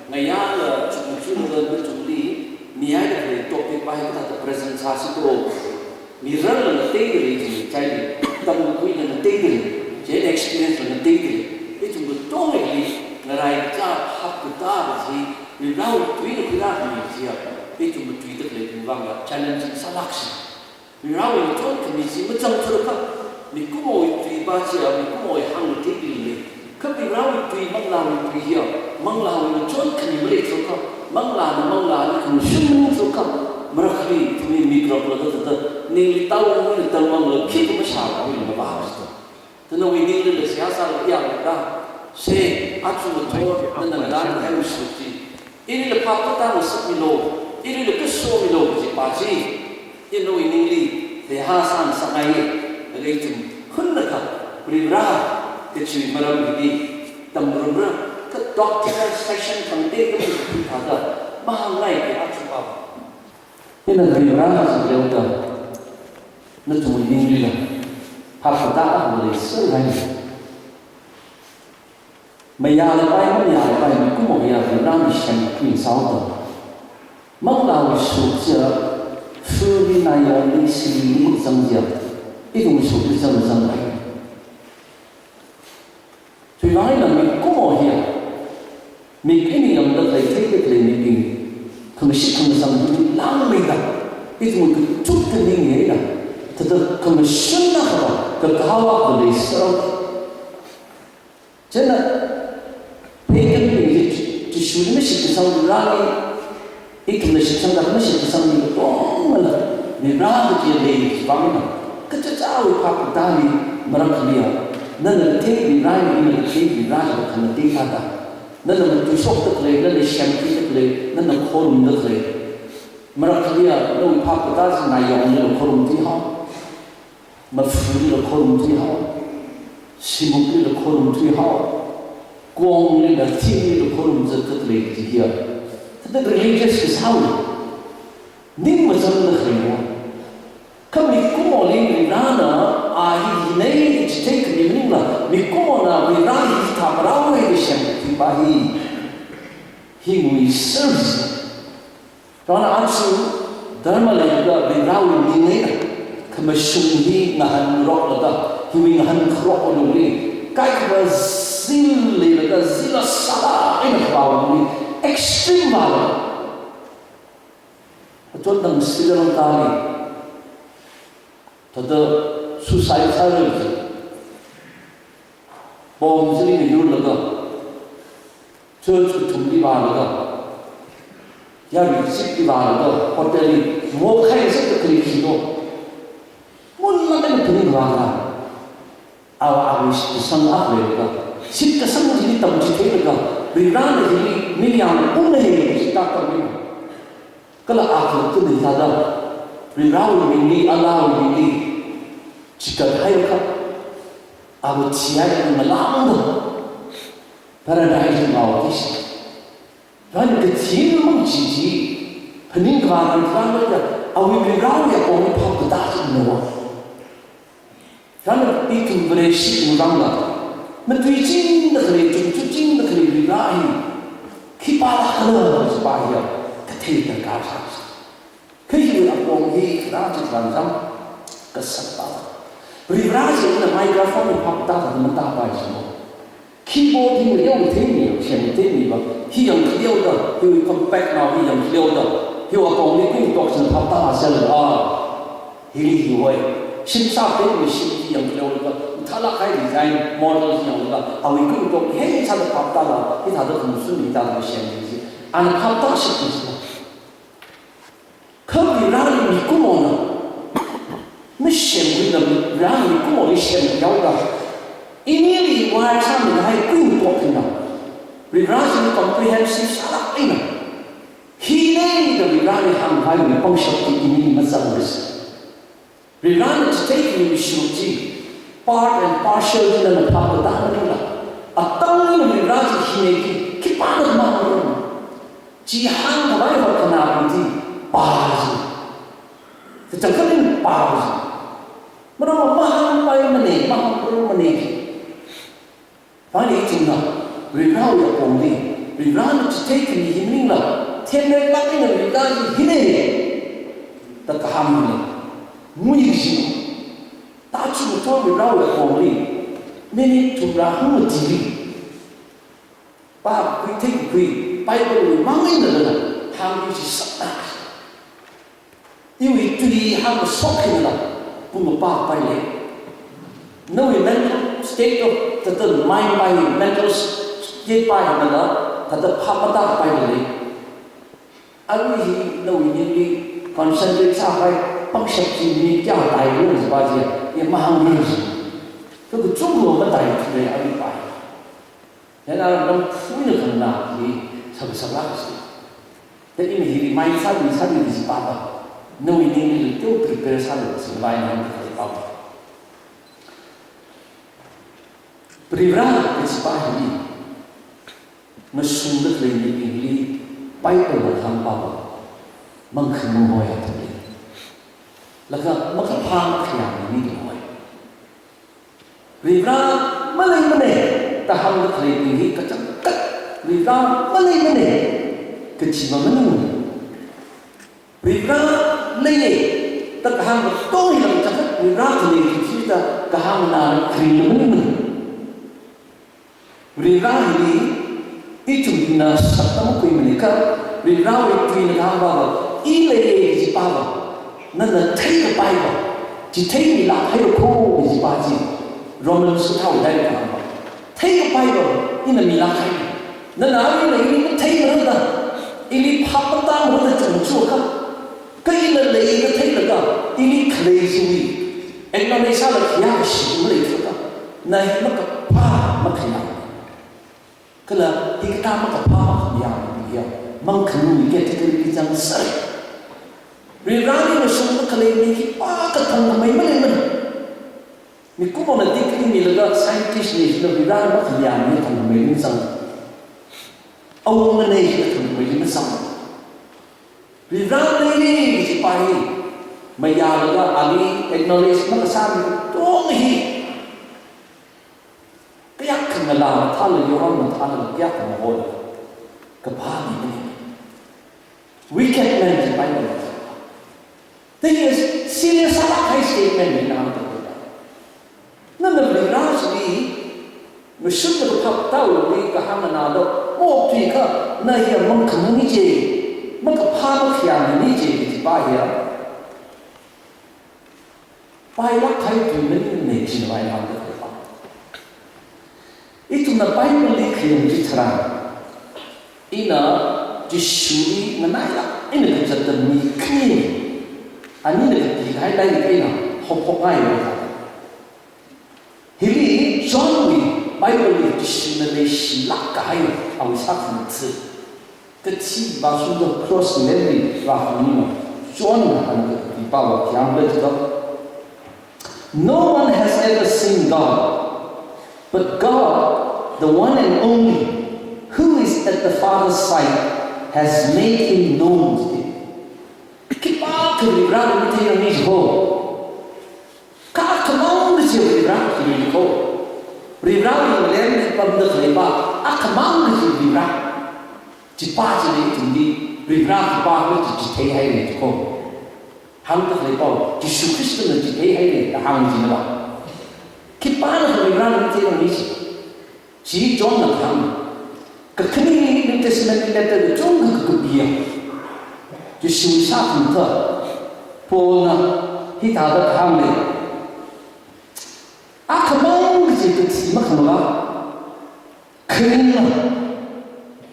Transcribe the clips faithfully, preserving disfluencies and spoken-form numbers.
Ngayā la chukmajā la nathumli mihaida khalei topic pa hi kathāda present sāsi ko. Mirarla ngateida lei chi, chieina tamkuila ngateida lei, chieina experience la ngateida lei. Ithum katongali ngarai cha hapkatā kaji, Varivarawui tuina khuirāmi chiya, ithum matuida khalei ithum vangla challenging sālāksi. Varivarawui ngachonkhami chi machangthurakha, mikumowui tui pa chiya, mikumowui hāngkathei tui lei. Kha Varivarawui tui, manglāwui tui hiya, manglāwui ngachonkhami maleithurakha, manglāna manglāli khamashung maningthurakha, marakhali ithumwui mik rālaga thāda, ningli tao mui tangmangla khikha mashākhuila mavākasita. Thāda nawui ningli la seihā sālaga yanglaga, se, aja ngathor, nana ngalāngkahai mashuk chi, irila phap katā ngasakmilu, irila kasomilu kaji pa chi, ina nawui ningli seihā sāngasakngaiya, laga ithum khunnakha Varivara kachiwui maram hili tamngarumra, kha doctrine session khangatei khamashung thāda mahāngngai kaji aja pa. Ina Varivara chi leoda, nathumwui ninglila phap katā akha maleiserhaira. Mayālapai, mayālapai, mikumo ya Varivarana semkhui sāhaoda, manglāwui shuk chiya, furni nayongli sili mukzang chiya, ithum shukli zangzanghai. Chiwui vang eina mikumo hiya, mik eina yangda khalei, theida khalei mibing, khamashit khamazang hi langmeida, ithum kachuk kaning eina, thāda khamashunna kaba, kakahao akha leiser. Chieina, pheikapibing chi, Jishuli mashitkasang rāli, ithumna shitsangda mashitkasang mi katonga la, Varivara kaji lei chiwui vang eina, kachichāwui phap katāli, marakhaliya, nana thei Varivara, ina thei Varivara, khangatei thāda. Nana matuishokda khalei, nana semkhuida khalei, nana khorumda khalei. Marakhaliya, nawui phap katā chi nayonglila khorumthuihao. Mafulila khorumthuihao, simuklila khorumthuihao, konglila, thinglila khorumzatda khalei kaji hiya, thāda religious kasā, ning mazangda khalei. Kha mikumoli Varivarana a hi hinei chithei khami maningla, mikumona Varivara hi thāmarao haida semkhui pa hi, hi ngui service. Chieina aja dharma leilaga Varivarawui ming eina khamashung hi ngahānroklaga, hiwui ngahānkarok alungli, kaikhana zeal leilaga, zeal sālāk eina khavā alungli, extreme vālaga, achon tang Sri Lankali thāda suicide sāra chi. Bomb chili yurlaga, church kathumli vālaga, yari chipli vālaga, hotelli mokhai sāda khalei khi no. Munlāk eina phaning vālaga, awui shitkasang akha leilaga, shitkasang chili tamchitheilaga, Varivarana hili ningyāng ungnei chithā tammi. Kala akhalattana hithāda, Varivarawui mingli, Allahwui mingli, chikat haiakha, awui thihai ngalāngda, paradise ngao kishi. Ran kathina mang chi chi, phaning kavā ran kavā ran ya, awui Varivarawui apongli phap katā chi nawa. Chieina ithum Vareshi ngarangla, matuichingda khalei, chungchungchingda khalei Varivara hi, khipālākhala kaji pa hiya, kathei darkar sāsa. Kha hiwui apong hi kharā chitharan zam, kasak pa. Varivara china microphone hi phap tāda matāpai sino. Keyboard hi ngareotheimi, semtheimi pa, hi yangkhaleoda, hiwui compact nao hi yangkhaleoda, hiwui apongli kuingatok china phap tāsālala, hili hiwui, shim sātheimi shim hi yangkhaleoda, thālāk kahai design, model hi yanglaga, awui kuingatok hi sāda phap tāla, hithāda khamashung hithāda semmi chi, ana phap tāshapmi chi. Kha Varivarali mikumona, masemkhuila, Varivarali mikumoli semkhuihaoda, inili wai sāmida hai kuingatok hina, Varivara chili comprehensive sālāk eina, hi nei da Varivarali hāngkahaiwui pangshap chi inili mazangrasa. Varivarana chitheikhami mashuk chi, part and parcel china phap katā maningla, atang eina Varivara chi hi nei khi, khipāna mahāngngarumma. Chi hāngkhavai hotkhanā bing chi, pa chi. Kachangkhatin pa chi. Mara mahāngpai manei, mahāngngarok manei khi. Pali chungna, Varivarawui apongli, Varivarana chithei khami hi maningla, themreklāk eina Varivara hi hina da kahāng hi lei. Ngui kaji. Tachuk ngathor Varivarawui apongli, minute thumrā hangmatili pākakhui theikakhui, Bible wui mang eina lala hāngki kaji sāda. Iwui tui hāngkashok hinala, pung kapā pai lei. Nawui mental state of, thāda mind pai, mental state pai hinala, thāda phap matā pai lei. Arui hi nawui ningli concentrate sāpai, pangshap chi minute kayā tāi lo jipa chi, ya mahānglu ji. Kha kachungkha matāithuda arui pai. Chieina ram phuina khanganā hi sākasā lāka si. Thāda ina hi remind sāmi sāmi jipa ba. Nawui ningli teo prepare sālu si vai nang khalei pa ba. Varivara kajipa hili mashungda khalei mibingli Bible na kahāng pa ba, mangkhanung hoi atam lei. Laga makaphā makhayā mi ni hoi. Varivara maleimana da hāngda khaleibing hi kachangkhat Varivara maleimana kaji maning. Varivara leiya da kahāng katonga hi kachangkhat Varivara khalei kaji da kahāng nganā kharing maning. Varivara hili ithumna sāda makhuimana kha, Varivarawui tuina kahāng pa ba, I leiya kajipa ba, nana theikapai ba, chitheimilāk haira kho kajipa chi, Romans kathāwui eina kahāng pa. Theikapai ba, ina milāk hai. Nana arui ili matheimara da, ili phap matāmara da chungchukha, kha ina lei katheilaga, ili khalei chiwui acknowledge sālaga khayā kashi maleithuda, na hi makaphā makhayā. Kala hikathā makaphā makhayā mi ya, mangkhanungwui category li zangsāi. Varivarali mashungda khalei mi khipākha thangkhamei maleimana. Mikumona degree milaga scientist na jila Varivara makhayā mi thangkhamei mazang. Awunga na jila thangkhamei mazang. Varivara leiya kajipa hi mayālaga ali acknowledge makasā mi katonga hi, kayākha ngalā mathāla, yorang mathāla, kayākha mahola, kaphā mi maning. Wicked man jipa hi. This is serious, high statement ni nang ta. Nana Varivara chili mashungda kaphap tao li kahāng nganālu, mokathuikha na hiya mangkhanung ni je, makaphā makhayā mi ni je kajipa hiya. Pailāk kahai tui maningmana jina vai hāngda khalei pa. Ithumna Bible li khayang chitharan, ina Jishuli nganailāk eina kazata mi khani, anina kapi kahai lairik eina haophokngai va. Hili Johnwui Bible li Jishuna leishilāk kahai awui sākhangatha. Kathi vāshungda cross lemli vāhāngna, Johnna hāngda kapipa va khayang lei to. No one has ever seen God, but God, the one and only, who is at the Father's side, has made him known to him. Khipākha Varivarali matheirangmi ji ho. Kha akhamang kaji Varivara chili kho. Varivarawui ngalemli pamda khaleipa akhamang kaji Varivara. Chipa chili ithumli Varivara khipākhala chi chitheihaira kho. Hāngda khaleipa Jishu Khristana chitheihaira da hāng jina va. Khipānakha Varivarali matheirangmi ji. Chi Johnna kahāng. Kakhane New Testament letter kachungkha kakapiya, Jishuwui sākhangatha Paulna hithāda kahāng lei. Akhamang kaji kathi makhamala, kharingna,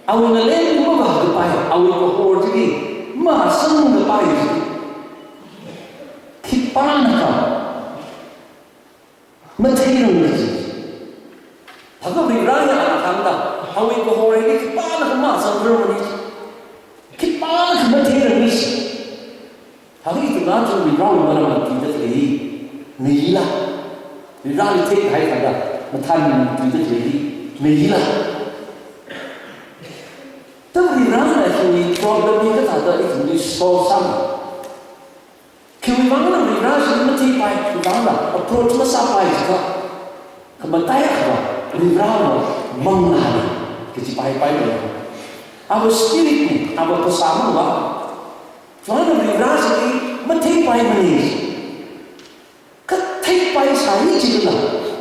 awui ngalem mavākapai, awui kahor chili masangkapai, khipānakha matheirangmi ji. Thākha Varivarana hāngda, awui kahor hili khipānakha masangrar mani ji. Khipānakha matheirangmi ji. Thākha ithumna chu Varivarawui maramli tuida khalei hi ngayila. Varivarali theikahai thāda mathānli tuida khalei hi ngayila. Thākha Varivarana hiwui problem hi kathāda ithumli solve sāmi. Khiwui vangna Varivara chili matheipai, khiwui vangna approach masāpai jiakha, khamataiya kha Varivarana manglāna kajipa hi Bible na. Ava spirit ni, ava phasā mangva. China Varivara chili matheipaimana. Katheipaisā hi chila,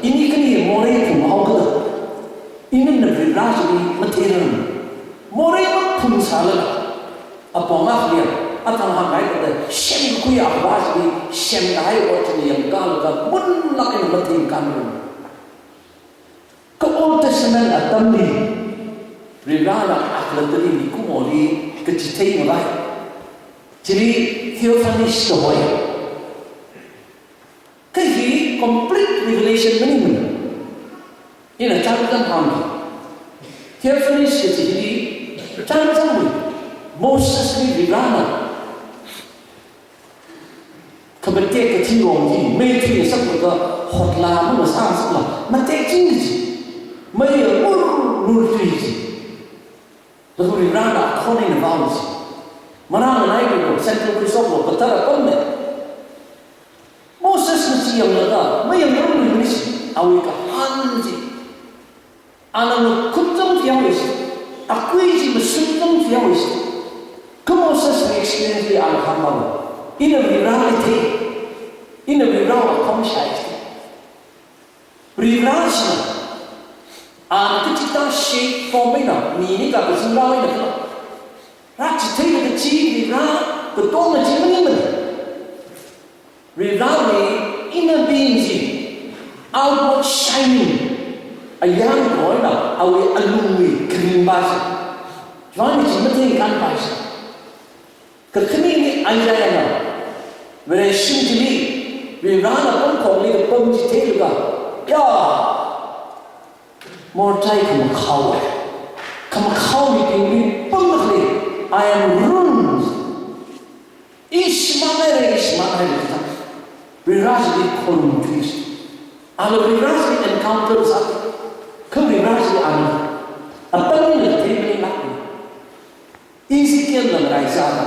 ini khani morei phunghaokada, inina Varivara chili matheirana. Morei maphungsālala, apong akhali, athang hāngngaikada, semkakhui Avā chili, semkahai ot chili yangkālaga, munlāk eina matheikānrana. Kha Old Testament atamli, Varivarana akhalattali mikumoli kachithei ngavai. Chili theophanies da hoi. Kha hi complete revelation maningmana. Ina chānjam hāngki. Theophanies kachi hili chānjamwui. Mosesli Varivarana khamatek kathi rong hi, mei thui ngasaklaga hotla mangasā ngasakla, matek ching kaji. Mei ya mur mur thui kaji. Laga Varivarana khon eina vao kaji. Marānganai lo, central bishop lo, kathara pamne. Mosesna chi yanglaga, mayangranglui manisi, awui kahān chi. Ana ngakhut zangthuihaowa si, akui chi mashun zangthuihaowa si. Kha Moseswui experience li ana hānghaowa. Ina Varivarali thei, ina Varivarawui akhawui shai si. Varivara china, ana kachikathā shape form eina, mi nika kazing rao eina khala. Rāchitheilaga chi Varivara katonga chi maningmana. Varivarawui inner being chi, outward shining, ayāng kona awui alungwui kharingpa chi. Chivang chi matheikānpai chi. Kakhaneli Isaiahna, Vareshim chili, Varivarana pamkhongli kapam chi theilaga, ya, morchai khamakhao, khamakhao mibingli pamlaga, "I am ruined." Ishi manghaira, ishi manghaira, Varivara chili khorumthuisa. Ala Varivara chili encounter sā, kha Varivara chili ana, atam eina thei maningla. Ezekielna ngarai sāda,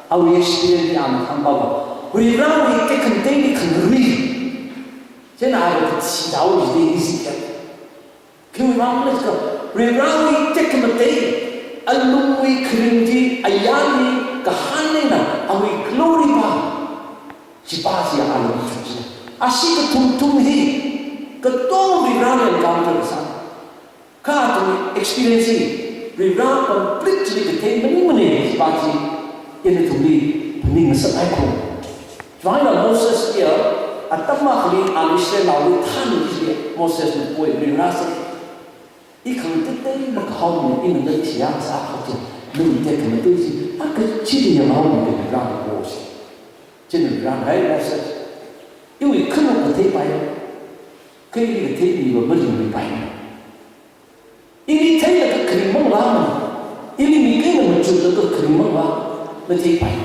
awui experience li ana hānghaowa. Varivarawui tekhamatei khangarui. Chieina ara kathi dao jide Ezekiel. Khiwui vang khala jiakha, Varivarawui tekhamatei, alungwui kharing chi, ayarli kahān eina, awui glory pa, chipa chi alung chi. Ashi kathum thum hi, katonga Varivarali encounter kasā. Kha athumwui experience hi, Varivara completely kathei maningmana, chipa chi, ina nathumli phaning ngasakngai ko. Chivang eina Moses ya, atam akhali ana Israelnaoli thanki kaji Mosesna poi Varivara sā. I khangateitei makahaomana, ina da ishi yāngsā kho chi, nawui tekhamatei chi, a kachili yanghaomana Varivara ko si. Chieina Varivarana, "Hai Moses, iwui khanuk katheipai, kha ili kathei miva maringmipai. Ili theilaga kharing mangva, ili mik eina machutlaga kharing mangva matheipai,"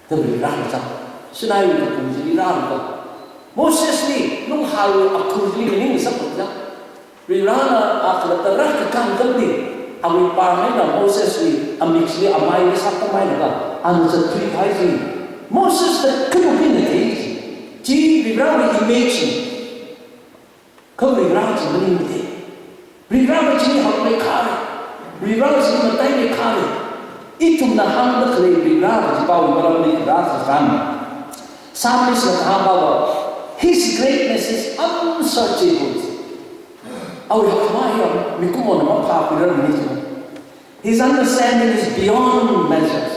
da Varivarana zang. Sinaiwui kapung chili rālaga, Mosesli lunghārwui akhur chili maning ngasakta. Varivarana akhalatta rākakān atamli, awui pāng eina Moseswui amik chili amai ngasakta mai laga, ana zatthui kahai chi, Mosesna khanuk eina thei chi. Chi Varivarawui image chi. Kha Varivara chi maningmana. Varivara chi hakmei kharei. Varivara chi mataimeikharei. Ithumna hāngda khalei Varivara chipawui maramli rāsāsang. Psalmist na kahāngva, "His greatness is unsearchable." Awui hakkhamei hi mikumona maphākhuirarmana. His understanding is beyond measure.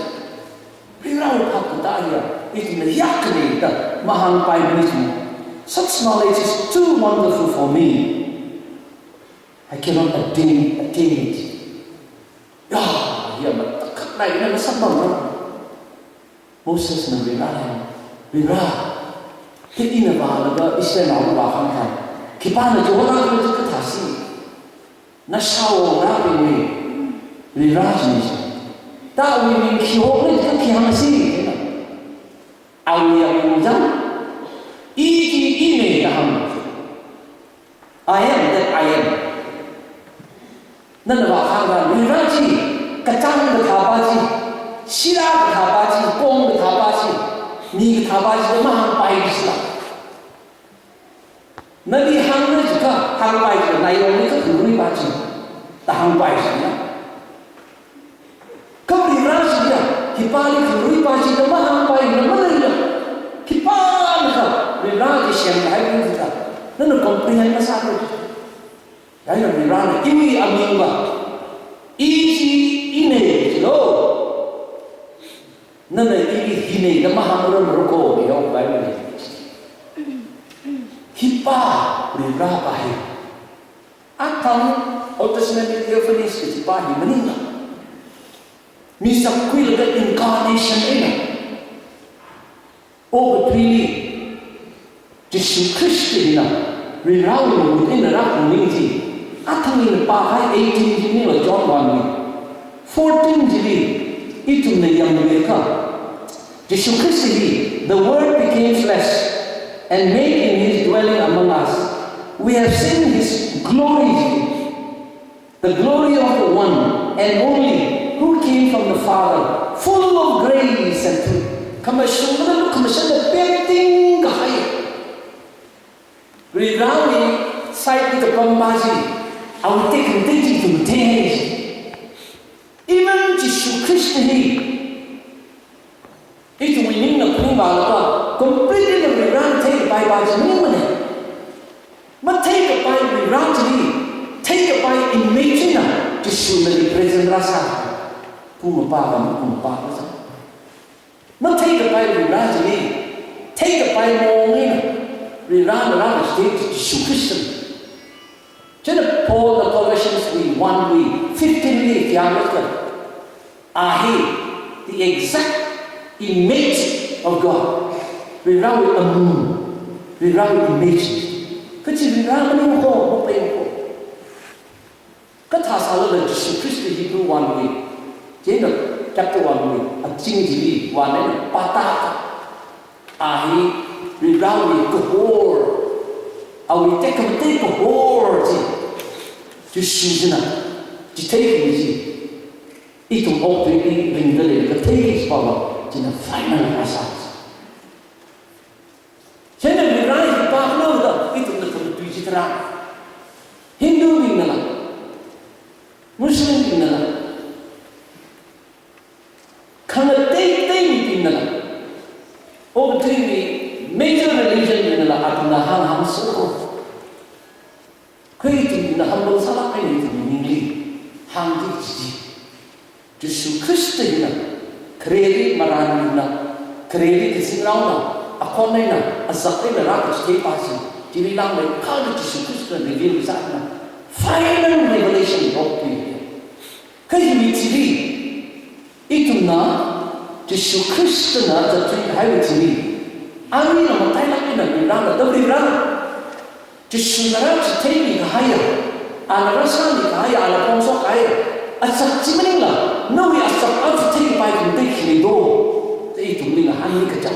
Varivarawui phap katā hiya, ithumna yak khanei da mahāngpaimana. Such knowledge is too wonderful for me. I cannot attain, attain it. Ya, hiya matakhak eina masamphangmana. Mosesna Varivarali, "Varivara, hi ina vālaga Israelnaoli vāhāngkahai, khipāna Jehovah khala kathā si. Nashao rābingwui Varivara chi. Tawui ming khi hokli, kha khi hāngsi?" Awui yangzang, "I chi ina," da hānga. "I am that I am." Nana vāhāngra, Varivara chi, kachāng kathāpa chi, shila kathāpa chi, kong kathāpa chi, mi kathāpa chi da mahāngpai kajila. Nali hāngra jiakha, hāngpai kajila, na yongli kakhangaruipa chi da hāngpai kajila. Khipāli khangarui pa chi da mahāngpaimana maleila. Khipānakha Varivarāli semkahai bing chi ta, nana comprehend masālu. Kha Varivarāna iwui aming va, I chi Ina jilo. Nana ili hina da mahāngra marako, yao Bible li. Hi pa Varivarā pa hi. Athang Old Testament li theophanies kaji pa hi maningla, misakhuilaga incarnation eina okathuili Jishu Khrista hina Varivarāwui mahut eina rākhanganing chi, athang ina pākahai eighteen chili, John one li. Fourteen chili ithumna yangakha, Jishu Khrista hi, "The Word became flesh and made in his dwelling among us. We have seen his glory, the glory of the one and only who came from the Father, full of grace and truth." Khamashungana, khamashungana pemting kahai. Varivarāwui side li kapam pa chi, awui tekhamatei chi ithum thei. Even Jishu Khrista hi, ithumwui ningna phaningvālaga, completely Varivarāna theikapai pa chi maningmana. Matheikapai Varivarā chili, theikapai image eina Jishuna represent rāsā. Pumapa kha mapumapa rāsā. Matheikapai Varivarā chili, theikapai maong eina Varivarāna rākachithei chi Jishu Khrista. Chieina Paulna Colossians wui one wui fifteen li khi hānglaga, A hi the exact image of God. Varivarāwui amu, Varivarāwui image. Kachi Varivarā maningko, mapeiko. Kathā sālala Jishu Khrista Hebrew one wui, chieina chapter one wui, aching chili one eina pāta. A hi Varivarāwui kahor, awui tekhamatei kahor chi, Jishu china chitheimi chi, ithum okathuili ringda leilaga theiki kaji pa va, china final rāsā. Chieina Varivarā hi khipākhana da ithumna khamatui chitharan, Hindu bingnala, Muslim bingnala, khangatei tei mibingnala, okathuili major religion bingnala, athumna hānghāngsa. Kha ithumna humble sālāk eina ithumwui ningli hāngki kaji chi, Jishu Khrista hina, khareli marān eina, khareli kazingraona, akhon eina, azak eina rākachithei pa chi, chili langmeikharda Jishu Khristana reveal sāna, final revelation of the Kha hiwui thili, ithumna Jishu Khristana zatthuikahaiwui thili, anina matailāk eina Varivarāna, da Varivarā, Jishuna rāchitheimi kahaiya, ana rāsāmi kahaiya, ana phongshok kahaiya azak chi maningla, nawui azak aja theikapai khamatei khi lei do, da ithumli ngahānmi kaja.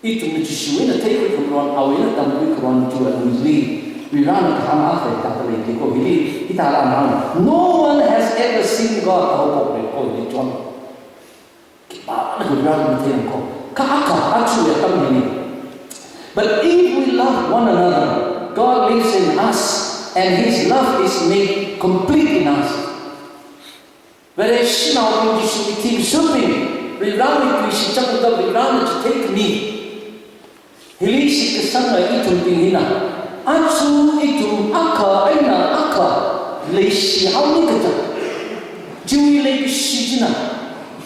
Ithumna Jishu eina theikhui kharon, awui eina tamkhui kharon chiwui alungli, Varivarāna kahāng akha hithāda leiko hili, hithāda ana hāng, "No one has ever seen God," da haophok leiko hili John. Khipāna Varivarā matheimana ko. Kha akha, aja atam hili. "But if we love one another, God lives in us, and his love is made complete in us." Vareshinaobing, Jishuwui athishurnaobing, Varivarāwui tui shichanlaga Varivarāna chitheimi. Hili shitkasanga ithumbing hina, aja ithum akha eina akha leishihaomi kaja. Chiwui leikashi china,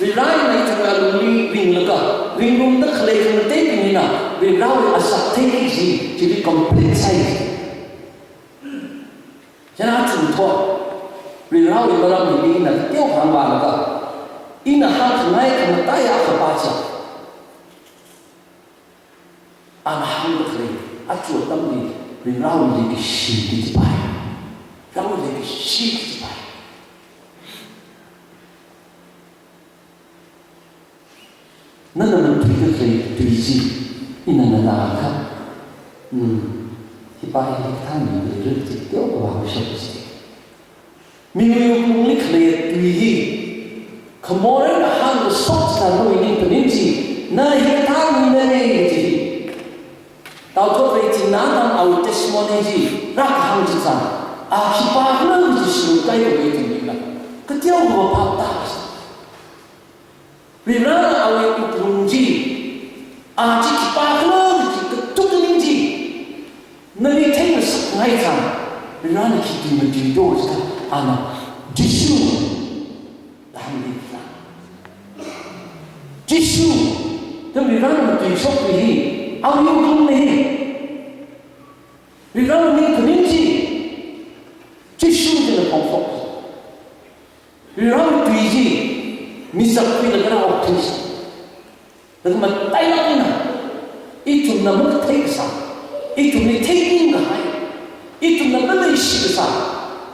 Varivarā eina ithumwui alungli ringlaga, ringrumda khalei khangateibing hina, Varivarāwui azak theiki kaji, chili complete sāi. Chieina aja thot, Varivarāwui maram hili ina teokha hāngvālaga, ina hāngkhangai khamataiya akha pa chi, ana hāngda khalei, aja atamli Varivarāwui leikashi kaji pa hi. Varivarāwui leikashi kaji pa hi. Nana matuida khalei tui chi, ina nganākha, hmm, hi pa hi hikathā mi leira kaji teokha vāshap kaji. Miwui wuklungli khalei tui hi, khamor eina hāngkashok sāda nawui ning phaning chi, na hikathā mina kaji hi. Tao thot rei chi na tang awui testimony chi, rākahāng chi sā, a khipākhala kaji shurkai kawui tui mina, kateokha phaptāsa. Varivarana awui wuklung chi, a chi khipākhala kaji kathuk kaning chi nali theingasakngai tharan, Varivarana khi tui matuido jida, ana Jishu da hāngda lei. Jishu da Varivarana matuishokta hi awui wuklungna hi. Varivarawui ningkhaning chi Jishu china phongshok. Varivarawui tui chi mizak khuilaga rāokthuisa. Laga matailāk eina ithumna makathei kasā, ithumli theiping kahai, ithumna maleishikasā,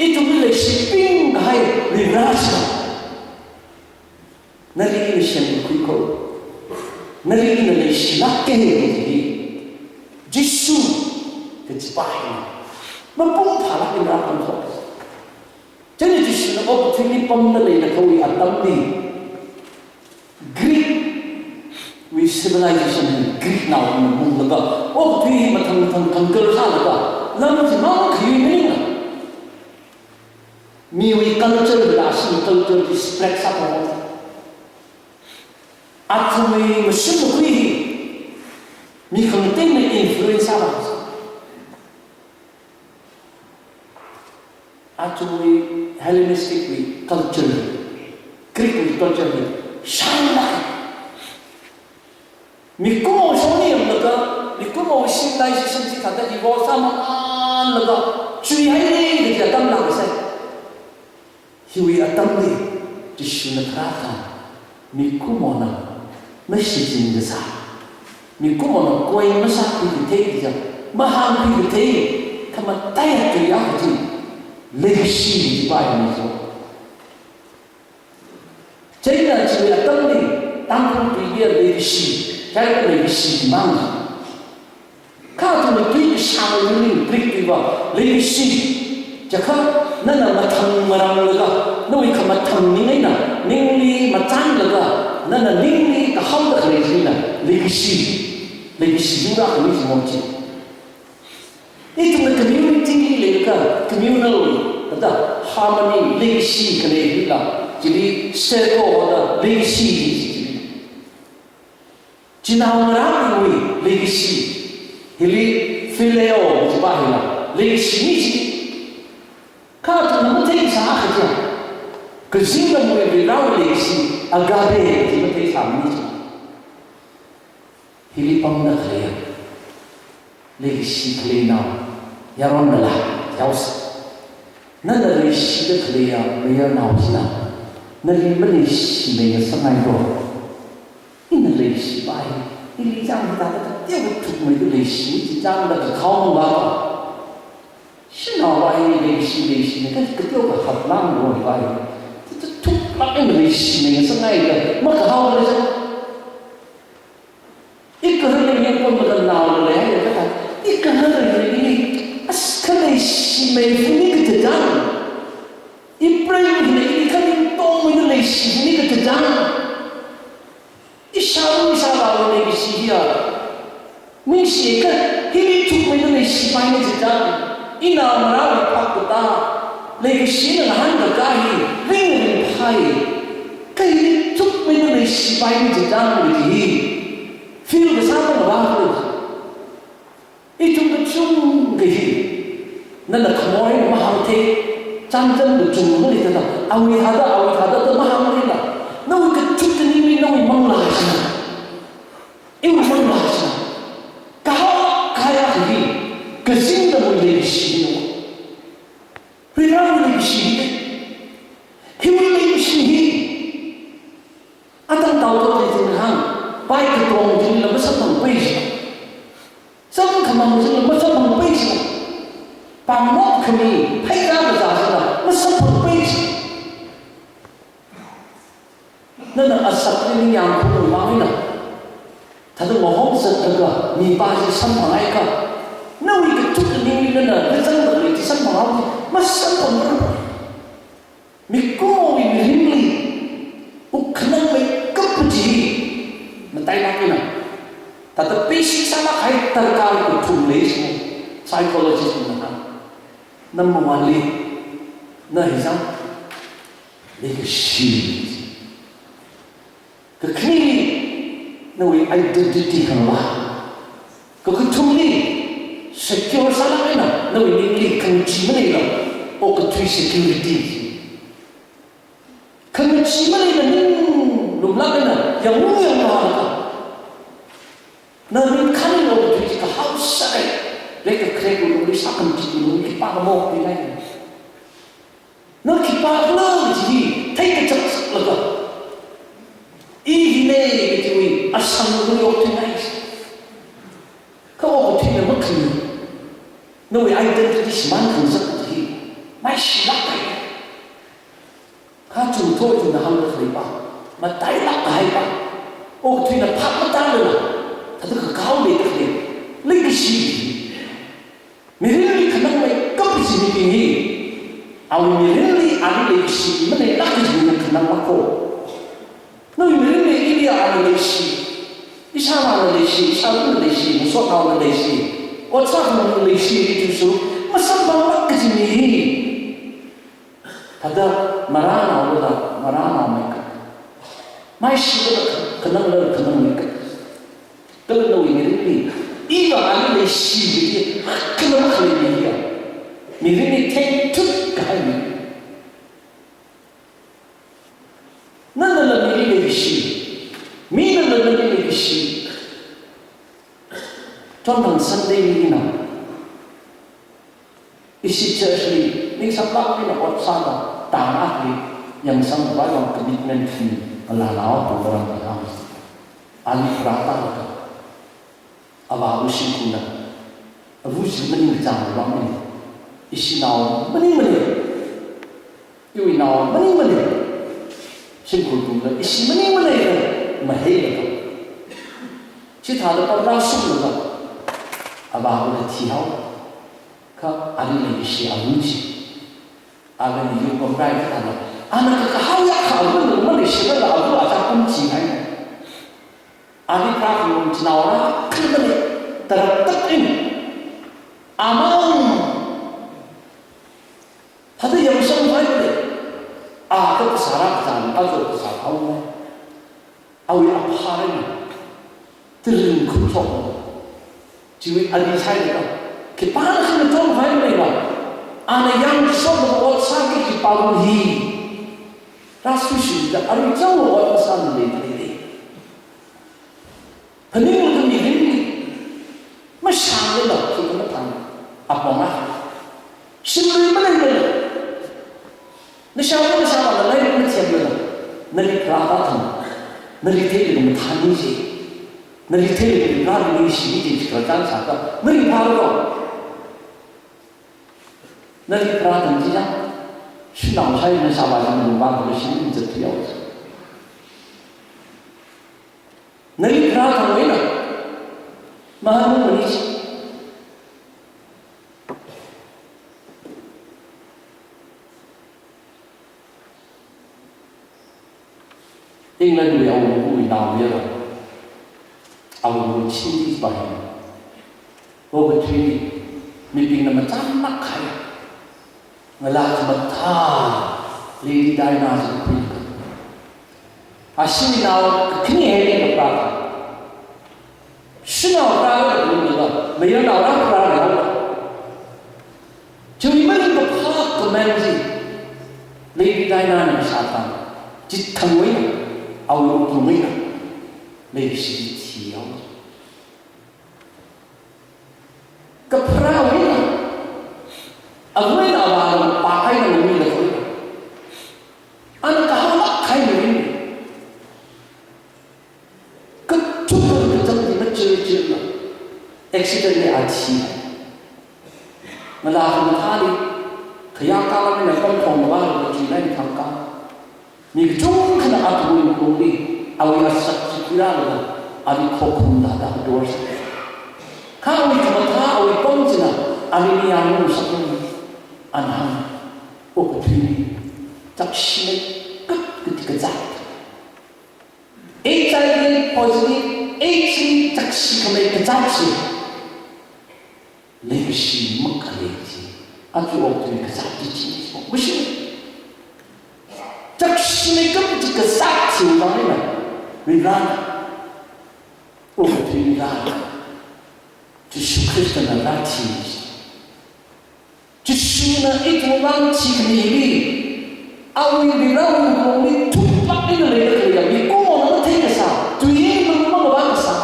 ithumli leishiping kahai Varivara china nali ina semkakhui ko, nali ina leishilāka kaji hi Jishu kachipā hina mapung phālāk eina rāphongshok. Chieina Jishuna okathuili pamda leilakhawui atamli Greek wui civilization hi Greeknaona munglaga, okathui hi mathang mathang conquer sālaga, lam chimang kayui maningla, miwui culture la, ashi culture chi spread sāphok. Athumwui mashun makhui hi mi khangateina influence sāphok. Athumwui Hellenistic wui culture, Greek wui culture hi shānglāk. Mikumo shongni yanglaga, mikumo civilization chi thāda evolve sāmamānlaga, chuihaira kaji atam lākasai. Hiwui atamli Jishuna kharā tharan, mikumona mashichin kasā, mikumona koi masākhui kathei kaja, mahāngkhui kathei, khamataiya tui akha chi leishi kaji pa hina so. Chieina chiwui atamli Tangkhul tuili leishi, kayākha leishi mang. Kha athumna tui kashāng hi Greek tuiva leishi. Chakha nana mathang maranglaga, nawui khamathang ning eina, ningli machānlaga, nana ningli kahaoda khalei china leishi. Leishi yura khalei chimo chi. Ithumna community li leilaga communal, thāda harmony, leishi khalei hila, chili circle hoda leishi hi chi. Chinaongarāwui leishi, hili phileo kaji pa hila, leishina chi. Kha athumna matheisā kaja, kazingramwui Varivarawui leishi, agape kaji matheisāmana chi. Hili pamda khaleiya, leishi khaleinao, yaronnala, yaosa. Nana leishida khaleiya mayarnao china nali maleishimei ngasakngai ko. Ina leishipai, ili chang hithāda kateokha thukmeida leishi, chi changda kakhao mangva ko. Shanaova hi leishi, leishina, kateokha haplāngva ko. Chi thuklāk eina leishimei ngasakngai da, makahaola sa. Igahar lei yangkon madan naola leihaira kathā. Igahar lei ili, as kha leishimei funi kathā chang. Iprei hina ili khaning tongmeida leishi funi kathā chang. Ishāvā ishāvāwui leishi hiya. Ningshi kha hili thukmeida leishipaina kathā chang. Inaongarāwui phap katā leikashina ngahānkakā hi ringringphai. Kha hili thukmeida leishipaina kathā chang kaji hi feel kasā mangva ko. Ithum kachungkha hi nana khamoi mahāngthei, chānjam kachungkha leithāda, awui thāda, awui thāda da mahāngtheila, nawui kathuk kaningli nawui manglā china, iwui manglā china kahao kahai akha hi kazingramwui leishi no. Varivarawui leishi hi, hiwui leishi hi. Atang tao tao chi hāng, pai katong chila masamphangpai chi. Samkhamang chila masamphangpai chi. Pāngmok khami, pheikā kazā chila masamphangpai chi. Nana asakli ningyāng khumang eina, thāda mahom zatlaga mipa chi samphanghaikha, nawui kathuk kaningli nana kazangda khalei chi samphanghaoki, masamphangmara. Mikumowui mirinli wukkhanangmeikap kaji matailāk eina, thāda basic sālāk kahai darkar kathum lei chi, psychologist na hāng. Number one li, na hi chang, leikashi. Kakhaneli, nawui identity khangawa. Kakathumli, secure sālāk eina nawui ningli khangachee maleila, okathui security. Khangachee maleila ning lumlāk eina yangnung yanglaga, na ning khanilo okathui chi kahao sārai. Rekakharek lungli, sākhangatei lungli khipākha maokthuingai. Na khipākhala kaji hi theikachak chaklaga, i hina kajiwui asang lungli okthuingai. Kha okathuina makhani, nawui identity shimān khangasak kaji hi maishilākai. Kha chungtho ithumna hāngda khaleiva, matailāk kahaiva, okathuina phap matālala, thāda kakao leida khalei, leikashi. Mirinli khanangmeikap kaji mibing hi, awui mirinli ali leikashi maleilāk kaji mirin khananglāka. Nawui mirinli ili ana leishi, ishāvāna leishi, ishāvana leishi, masotnaona leishi, ot sākhangaona leishi, kaji chi masamphanglāk kaji mi hi, thāda marānaolala marānaomeikap, maishilala khananglala khanangmeikap. Kala nawui mirinli iva ali leishi kaji hi, khanang khalei mi hiya, mirinli thengthut kahai mi. Nanala mili leishi, minala nali leishi. Chonthang Sunday li ina, ishi church li ningshaplāk eina ot sāda, tangakli yangsang Bible commitment fee ngalānao program li hāng. Ali pharātālaga, avāva shimkhurna, ava chi maningkachāng vāmana, ishi nao maningmana, iwui nao maningmana, shimkhur tungda ishi maningmana da mahailaga, chithāda pamrāshunglaga, avāvana thihaowa. Kha ali leishi ava chi, ali yur pamrai kathāna, ana kakahao yākha avana maleishilala ava achā pamchingai. Ali pharākhangarum chinaora khalimana, tarāktak eina, amang, thāda yangsangpaimana. A kha kasā rākazang, a kha kasā haowa. Awui aphā eina, tui ringkhuishok. Chiwui ali sailaga, khipāna sina chonphaimana va, ana yangshokda ot sāki kaji pālu hi rāsuishida, arui chang ot masāna leilei. Phaninglaga mirinli mashānglala, khi khamathān apong akha, shimlui maleilala, nashāva nashāvāla lairik mathemlala, nali pharāva thang, nali theilaga mathānmi ji, nali theilaga rāmi ji, chi khararchan sāda nali pharālo. Nali pharā thang chi ya, shanao shai nashāvā chi malungvākha shim zathuihaowa. Nali pharā thang eina mahānungmana ji. England wui awungawui naomayara, awungawui chili pahai. Okathuili mibingna machānlāk kahai, ngalā khamathā Lady Diana chi khuilaga, ashinao kakhane haili kapharā. Shanao rālaga, mayarnao rāpharālaga, chiwui maningkaphā comment chi Lady Diana na sātang, chithangwui eina, awui wuklungwui eina, leishi thihaowa. Kapharāwui eina, awui eina avāla pākahai eina mila khui. Ana kahaolāk kahai mi. Kachup kachang chi machirchirla, accident li a thi. Ngalā khamathāli, khayākā lam eina pamthong mavāla kachina thangkha, mi kachungkhana awui wuklungli, awui asak chi khuirālaga, ali khokhum thāda dor sā. Kha awui khamathā, awui pam china ali ningyāng ngasakngai. Ana hāng, okathuili chakshi meikap kaji kazāt, HIV positive, HIV chakshi khamei kazāt chi, leishi makhalei chi, aja okathui kazāt chi chi, mashi. Chakshi meikap kaji kazāt chiwui vang eina, Varivarana, okathui Varivarana, Jishu Khristana rāthi. Jishuna ithumwui vang thikhami hili, awui Varivarawui wuklungli thuklāk eina leida khaleiya, mikumona matheikasā, tui eina mangavākasā,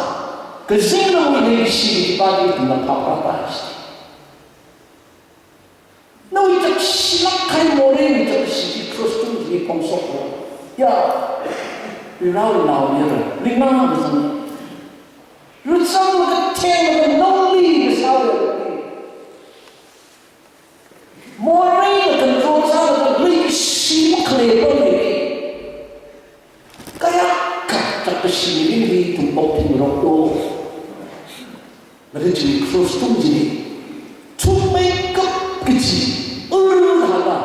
kazingramwui leikashi khipāli ithumna phap rāpaisa. Nawui chapshilāk kahai moreiwui chapshi chi cross tungli pamshokra. Ya, Varivarawui naomayara, ringmang kazang. Ritsang katheng ka lonely kasā. Moreina control sālaga leikashi makhalei pamli. Kayākha chapshi mirinli ithum okthuirokto. Laga chi cross tung chili, chungmeikap kachi, ur hala,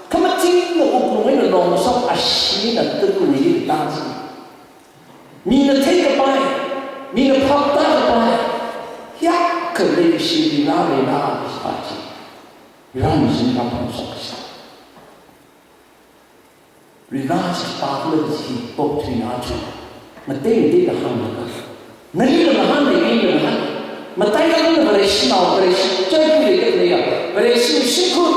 khamathingna wuklung eina longshok ashina taduri tang chi. Mina theikapai, mina phaptākapai, kayākha leikashi Varivara leina kaji chi. Varivara machina pamshoksa. Varivara chi khipākhala chi okthuina chu. Matei matei kahāng laka. Nali la ngahān, nali la ngahān. Matailāk eina Vareshinao, Vareshi, church li leida leiya. Vareshi shimkhur.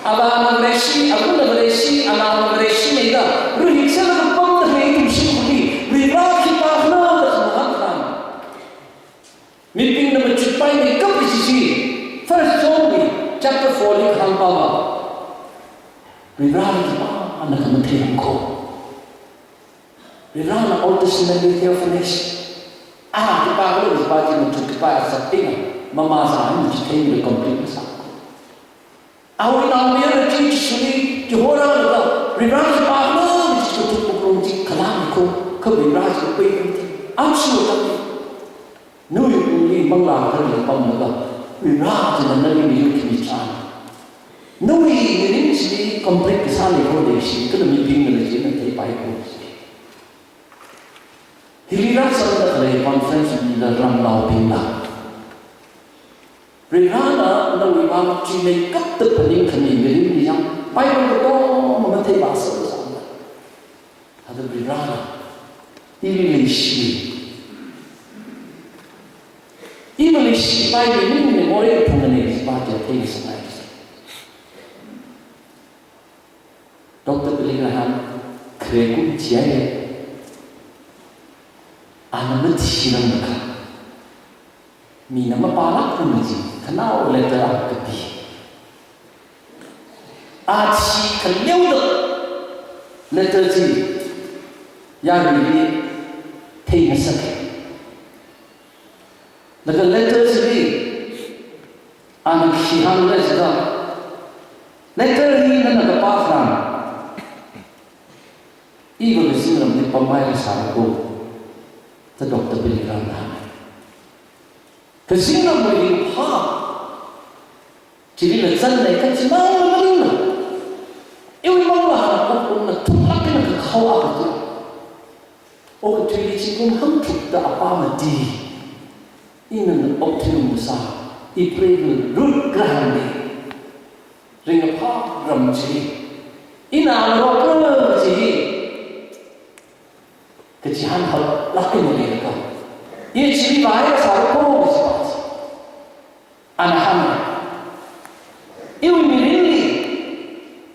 Avāna Vareshi, avana Vareshi, anaona Vareshi leida. Ruhik sālaga pamda lei ithum shimkhurli. Varivara khipākhala da ngahān kahāng. Mibingna machukpaimeikap kaji chi, First John li, chapter four li kahāng pāva. Varivara khipāna khamathei hāngkho. Varivarana Old Testament li theophanies. A, khipākhala khipā chi machukpai asāpina, mamazā machithei complete masākho. Awui naomayara chi Jishuli chihorālaga, Varivara khipākhala chi kathuk wuklung chi khalāngkho, kha Varivara chi pei khanti. Amshu tani. Nawui wuklungli manglā khanli pamlaga, Varivara china nali miyu khami chān. Nawui mirin chili complete kasā leikho leishi, kala mibingna china theipaikho leishi. Hili rāzangda khalei conference bila ramnaobingla, Varivarana nawui vang chimeikapta phaningkhami mirin li yang, Bible katongma matheivāsā sāda. Thāda Varivarana ili leishi. Ili leishi Bible li mi morei phungnei kaji pa te theisangai. Doctor Billy Graham, khare kum thihai. Ana mathiranglaga, mina mapālākmana chi, khanao letter akha kapi. A thikhaleo da letter chi yaruili theingasaka. Laga letter chili ana khi hāngkhala jiakha, letter hi nana kapā tharan, iva kazingramli pamhaira sāra ko, da Doctor Billy Graham na hānga. Kazingramwui ringphā chili la zangda kachimang maningla, iwui manglā hāngkha kumna thuklāk eina kakhao akha tu. Okathuili zingkum hangthrukda apam mati. Ina okthuiung kasā, ipreivā Ruth Graham li, ringkaphā ram chi, ina ana rokra chi, kachihān haolāk eina leilakha, i chili vāhaira sāra ko kaji pa chi. Ana hānga, iwui mirinli,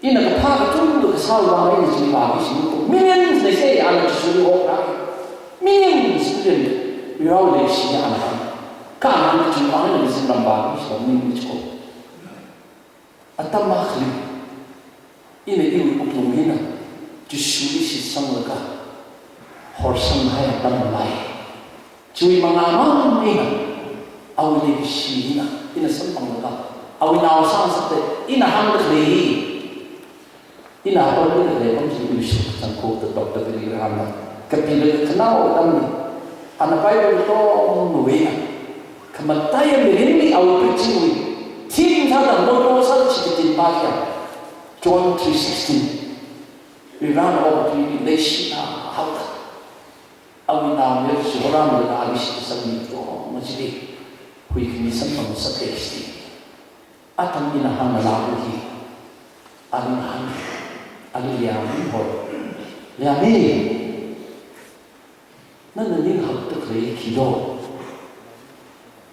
ina kaphā kachungkha kasāwui vang eina chili vāki shimto. Millions leisai ana Jishuli okra. Millions, millions. Varewui leishi ana hānga. Kha ana chili vang eina kazingram vāki shim mi chiko. Atam akhali, ina iwui wuklung eina Jishuli shitsanglaga horsang kahai atam lei. Chiwui mangā mang eina, awui leishi eina, ina samphanglaga, awui nao sāngasakta, ina hāngda khalei hi, ina apam mida khalei apam chi iwui shitsang kho da Doctor Billy Graham na kapilaga khanao atamli, ana Bible tongwui eina, khamataiya mirinli awui preaching wui theme sāda motto sāda chikatin pa chiya, John three sixteen. Varena okathuili leishi haoda, awui naomayara chihorālaga ali shitsangmi tongma chili huikhami samphangsakki. Atam ina hāngngalu hi, ali hāng, ali liami hoi. Liami. Nana ninghakda khalei khi do?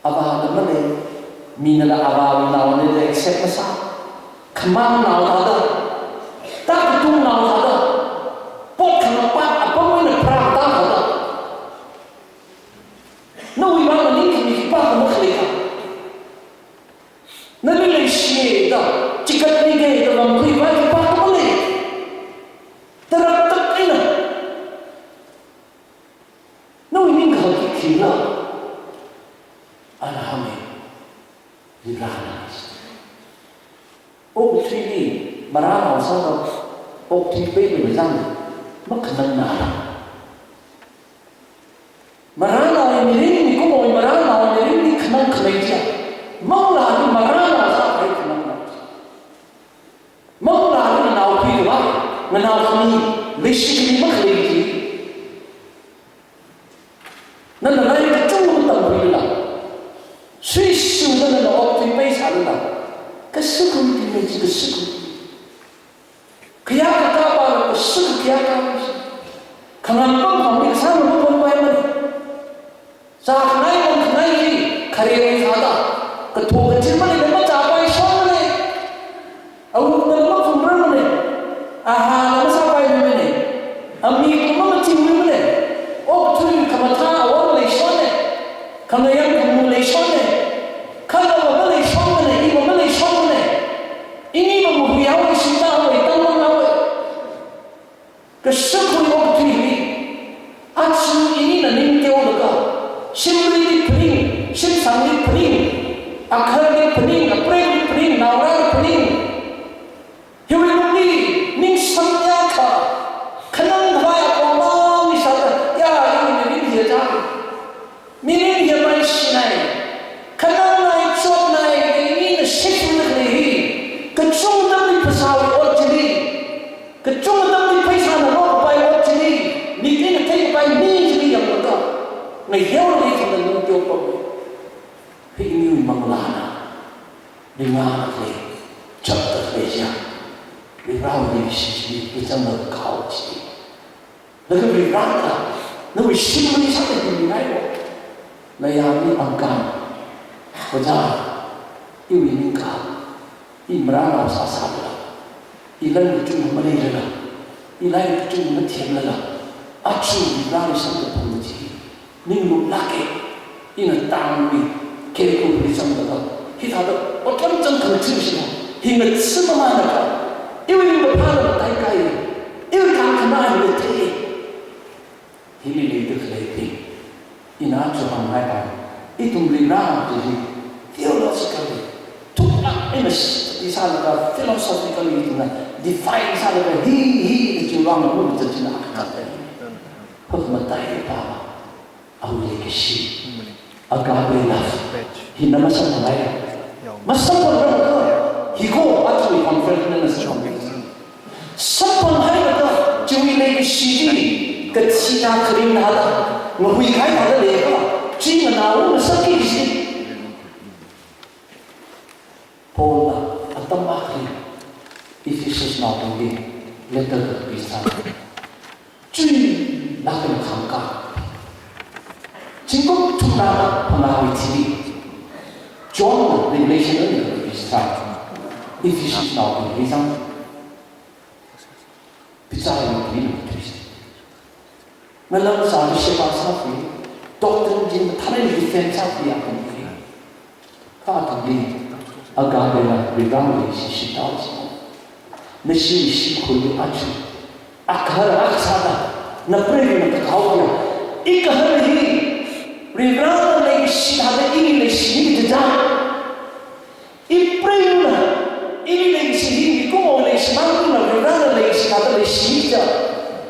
Avāla malei, minala avāwui naonei da accept masā. Khamang nao thāda, tākatung nao thāda, pot khangapat apamwui eina pharākatā thāda, nawui vang ningkhami khipākha makhalei thā. Nali leishiya da, chikatmikei da vākhui vai khipākha malei. Tarāktak eina nawui ninghak khi khila? Ana hānga, Varivarana. Okathuili marānao sāda, okathui peilu mazang, makhanangnala. Marānaowui mirin, mikumowui marānaowui mirin hi khanang khamei chiya. Manglāli marānao sākahai khanangnao. Manglāli nganao khuikhavai, nganao khami, leishi khami makhalei chi. Nana lairik kachungkha tamkhuilala, suishuda nana okathui peisālala, kashakhui tingmei chi kashakhui. Khayākā kapāla kashakhui khayākā. Khangam pamkhami kasāna mapampai mani. Zākhangai pamkhangai hi kharewui thāda, kathok kachir mani le mazāpai shon mani. Awungna maphungrar mani. Ahāna masāpai mani. Amikna mamachingmei mani. Okathui khamathā awon leishon mani. Khangayang khamu leishon mani. Kha ava maleishon mani, iva maleishon mani. Ini va mahuihaowa, shimda haowa, tangmang haowa. Kashakhui okathui hi, aja inina ning teolaga, shimluili phaning, shimsangli phaning, agaharli phaning, apreili phaning, naongarāli phaning. Hiwui lungli ning samyākha, khanangkhavai apong maungli sāda, ya, iwui mirin hi ja. Mirin hi maishinai, khanangngai, chotnai, ina shitungda khalei hi, kachungkha atamli phasāwui ot chili, kachungkha atamli pheisāna rokpai ot chili, mik eina theikapai mi chili yanglaga, ngaheola ithumna nung teopam. Hi iniwui manglāna, ringana khalei, chapda khalei chiya, Varivarawui leikashi chili, kachangda kao chi. Laga Varivarana, nawui shimli sāda himngai wo. Nayāni angkan, ojā, iwui ningkha, i marānao sāsālala, i lan kachungkha maleilala, i lairik kachungkha mathemlala, aja Varivarali samkaphang chi, ninglum lāka, ina tangmi, khekhui zanglaga, hithāda otram chang khangathing shina, hi ngatsi mamānakha, iwui ringkaphāla mataikai, iwui kangkhanā hi ngathei. Hili leida khaleibing, ina aja hāngngai pa, ithum Varivara chi hi theologically, thuklāk eina study sālaga philosophically ithumna define sālaga hi, hi, hi chiwui vang mamu chachina akha khangatei. Phap matai pa, awui leikashi. Agape love. Hina masamphanghaira. Masamphanghaira. Hi ko, aja conference na masamphang. Samphanghaira, chiwui leikashi chi, kathina kharing hada, ngahui khai hada leiakha, chi nganao ngasakki kaji. Paulna atam akhali Ephesusnaobingli letter kapisā. Chuilāk eina khangka. Zingkum thumna phangāwui thili, Johnna Revelation eina kapisā. Ephesusnaobingli zang. Bichar eina khuilu tui. Ngalam sāda sheba sākhui, doctrine chi mathālāk eina defend sākhui akhana. Kha athumli, agape la Varivarawui leikashi shitao chi. Nashi shimkhurli aja, agahar akha sāda, napreiva̱na kakao ya, igahar hi Varivarana leikashi thāda ili leishimi kaja. Ipreiva̱na, ili leikashi hi, mikumo leishi mang luna Varivarana leikashi thāda leishimi ja.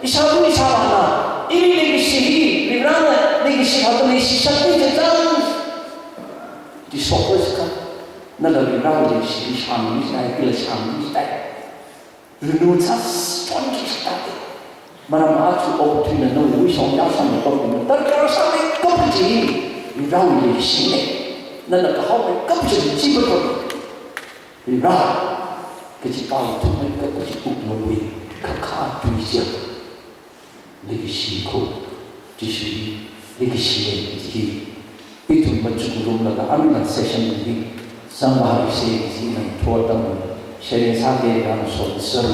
Ishāva̱ ishāvāna, ili leikashi hi, Varivarana leikashi thāda leishishapmi ja. Di shokra sika, nala Varivarana leikashi hi shāngmi jai, ila shāngmi jai. Renew sā, strong ki sāda. Maram aja okathuina nawui shong ya shong ya okathuina darkar sāmeikap chi, Varivarawui leikashina. Nana kahaomeikap chi chi pa ko. Varivara, kaji pao thumeikap chi uknawui, kakha tui chi. Leikashi ko. Jishu hi leikashi lei kaji hi ithum machukrumlaga aruila session hi zangvāhaosa kaji nang thot tam sharing sāki, ngasotser.